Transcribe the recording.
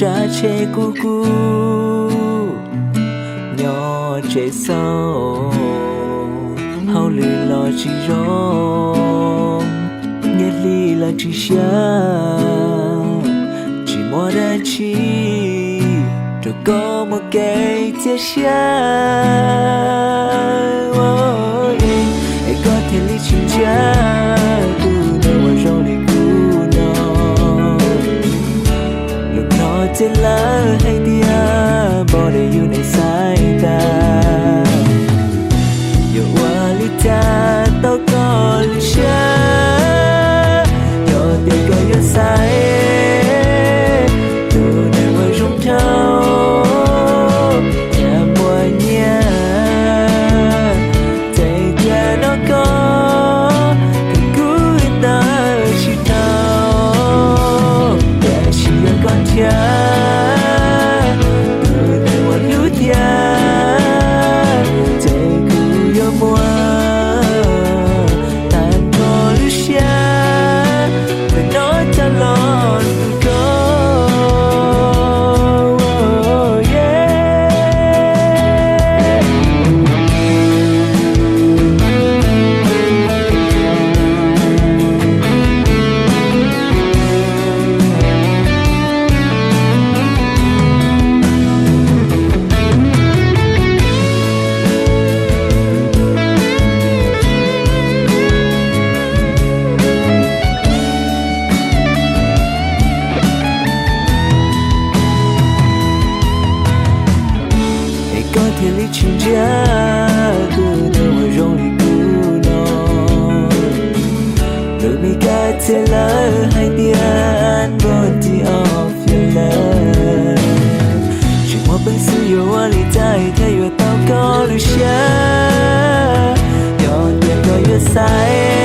Rab tsheb kub kub nyob tsev xauj, hauj lwm los tsis zoo, niaj hli los tsis siab, tsis muaj dab tsi rau koj muaj kev txias siab. Es koj thiaj li tsis ntsia tus neeg uas zoo li kuv no. Lus no ces lawv hais tias npau li yus neeg xaiv tas, yuav ua li cas tau koj lub siab. Yog tias koj yuav xaiv tus neeg uas zoo dhau thiab muaj nyiaj, ces tias no koj thiab kuv ntawd tsis dhau. Tiam sis yog koj nrhiav tus neeg uas hlub tiag, ces kuv yuav muab tag nrho lub siab ntawm no coj los nrog koj. Es koj thiaj li tsis ntsia tus neeg uas zoo li kuv no. Lus Meskas txiv lawv hais tias unworthy of your love. Tsis muaj peev xwm yuav ua li cas thiaj yuav tau koj lub siab. Yog tias koj yuav xaiv